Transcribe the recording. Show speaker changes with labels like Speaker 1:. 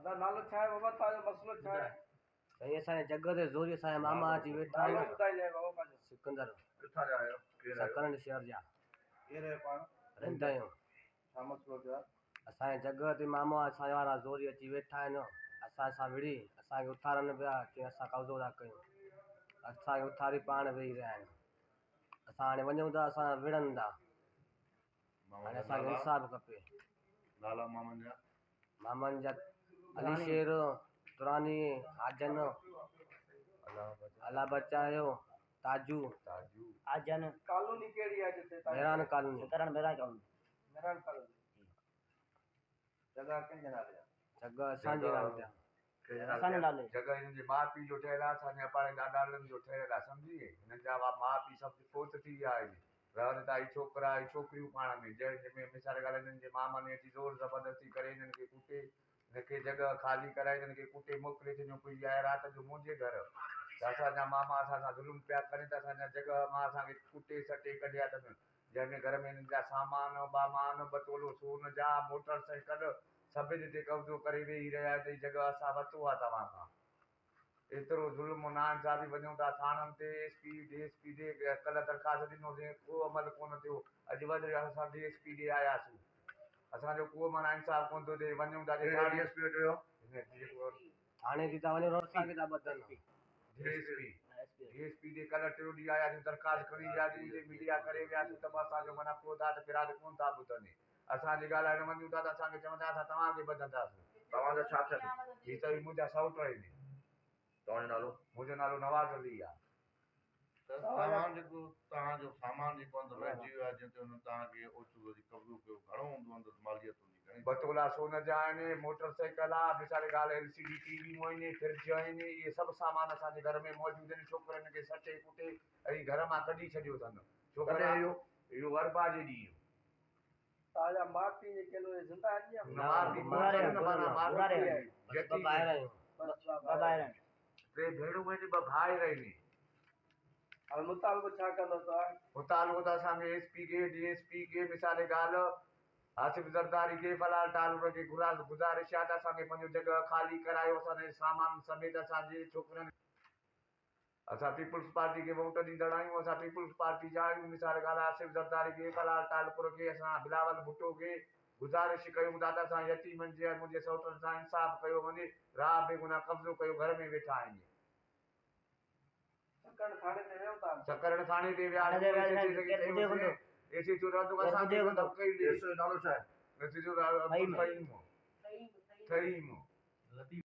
Speaker 1: ادا نالو ڇا آهي بابا توهان جو مسئلو ڇا آهي؟
Speaker 2: سائين اسان جي جڳهه تي زوري اسان جا ماما اچي ويٺا
Speaker 1: نالو
Speaker 2: آهن.
Speaker 1: ٻڌائجانء بابا پنهنجو.
Speaker 2: سڪندر.
Speaker 3: ڪٿان جا آهيو ڪير آهيو؟
Speaker 2: سڪرنڊ شهر جا.
Speaker 3: ڪير آهيو پاڻ؟
Speaker 2: رند آهيون.
Speaker 3: ڇا مسئلو ٿيو آهي؟
Speaker 2: اسان جي جڳهه تي ماما اسان وارا زوري اچي ويٺا آهن اسان سان وڙهي اسان کي اٿارن پيا چي اسان قبضو ٿا ڪيون اسان کي اٿاري پاڻ ويهي رهيا آهن اسان هاڻي وڃون ٿا اسان سان وڙهن ٿا
Speaker 3: مامن
Speaker 2: هاڻي
Speaker 3: جا
Speaker 2: اسان کي
Speaker 3: نالا؟
Speaker 2: انصاف کپي.
Speaker 3: نالا مامن جا؟
Speaker 2: مامن جا علي شير، توراني، حاجن، الله بچايو، تاجو،
Speaker 4: حاجن،
Speaker 1: ڪالوني ڪهڙي آهي جتي توهان
Speaker 2: Mehran colony.
Speaker 4: Sakrand Mehran colony.
Speaker 1: Mehran colony.
Speaker 3: جڳهه ڪنهن جي نالي آهي؟
Speaker 2: جڳهه اسان جي نالي تي آهي.
Speaker 4: اسان جي نالي.
Speaker 5: جڳهه هنن جي ماء پيء جو ٺهيل آهي، اسان جي اباڻي ڏاڏاڻن جو ٺهيل آهي، سمجهي وئين؟ هنن جا ماء پيء سڀ فوت ٿي ويا آهن. رهن ٿا هي ڇوڪرا هي ڇوڪريون پاڻ ۾، جنهن ۾ مثال ڳالهه هنن جي مامن اچي زور زبردستي ڪري هنن کي ڪٽي، هن کي جڳهه خالي ڪرائي هنن کي ڪٽي موڪلي ڇڏيو. پوء هي آيا رات جو منهنجي گهر ته اسان جا ماما اسان سان ظلم پيا ڪرين ته اسان جا جڳهه مان اسان کي ڪٽي سٽي ڪڍيا اٿن، جنهن ۾ گهر ۾ هنن جا سامان بامان، ٻه تولو سون جا، موٽر سائيڪل سڀني تي قبضو ڪري ويهي رهيا آهن ته هي جڳهه اسان ورتو آهي توهان کان. ايترو ظلم و ناانصافي وڃون ٿا ٿاڻن تي S P D S P ڏي ڪلهه درخواست ڏنوسين ڪو عمل ڪونه ٿيو اڄ وري اسان ڊي ايس پي ڏي آياسين اسان جو ڪو معنيٰ انصاف ڪونه ٿو ٿئي وڃون ٿا جي
Speaker 3: ڪهڙي ڊي ايس پي وٽ ويو؟
Speaker 2: ٿاڻي تي ٿا وڃون روڊ اسان کي ٿا ٻڌن.
Speaker 5: D S P D S P ڏي ڪلهه ٽيون ڏينهن آياسين درخواست کڻي وياسين اتي ميڊيا ڪري وياسين ته به اسان جو معنيٰ ڪو داد فرياد ڪونه ٿا ٻڌن. اسان جي ڳالهائڻ مڃون ٿا ته اسان کي چوندا اسان توهان کي ٻڌنداسون.
Speaker 3: توهان جا ڇا ٿين؟
Speaker 5: هي ته منهنجا سئوٽ آهن.
Speaker 3: توهان جو نالو؟
Speaker 5: منهنجو نالو نواز علي آهي.
Speaker 6: ته توهان جيڪو توهان جو سامان جيڪو اندر رهجي ويو آهي جنهن تي انهن توهان کي اوچتو اچي قبضو ڪيو گهڻو هوندو اندر ماليت هوندي گهڻي
Speaker 5: ٻه تولا سون جا آهن، موٽر سائيڪل آهي، مثال ڳالهه ايل سي ڊي ٽي ويون آهن، فرج آهن، اهي سڀ سامان اسان جي گهر ۾ موجود آهن، ڇوڪرن کي سٽي ڪٽي ۽ گهر مان ڪڍي ڇڏيو اٿن. ڇوڪرا
Speaker 3: ڪڏهن اهو؟
Speaker 5: اهو اربع جي ڏينهن.
Speaker 1: توهان جا ماء پيء جيڪي آهن اهي زنده آهن يا
Speaker 5: نه ماء پيء فوت آهن معنيٰ ماء پيء
Speaker 2: بس ٻه ڀائر آهيون.
Speaker 4: ٻه ڀائر آهن.
Speaker 5: ٽي ڀيڻون آهن ٻه ڀائر آهن.
Speaker 1: هاڻي مطالبو ڇا ڪندو توهان؟
Speaker 5: مطالبو ته اسان کي ايس پي کي ڊي ايس پي کي مثال ڳالهه آصف زرداري کي فلاح ٽالپر کي گذارش آهي ته اسان کي پنهنجو جڳهه خالي ڪرايو اسان جي سامان سميت اسان جي ڇوڪرن اسان پيپلز پارٽي کي ووٽ ڏيندڙ آهيون اسان پيپلز پارٽي جا آهيون مثال ڳالهه آصف زرداري کي بلال ٽالپر کي اسان بلاول ڀٽو کي گذارش ڪيون ٿا ته اسان يتيمن جي ۽ منهنجي سئوٽن سان انصاف ڪيو وڃي راهه بيگناهه قبضو ڪيو گهر ۾ ويٺا آهن.
Speaker 1: سڪرنڊ ٿاڻي تي ويو تان.
Speaker 5: سڪرنڊ ٿاڻي تي ويا ايس ايڇ او رهندو اسان کي ڌمڪي ڏي.
Speaker 3: ايس او جو نالو ڇا آهي؟
Speaker 5: S H O Abdul Fahim Thaheem.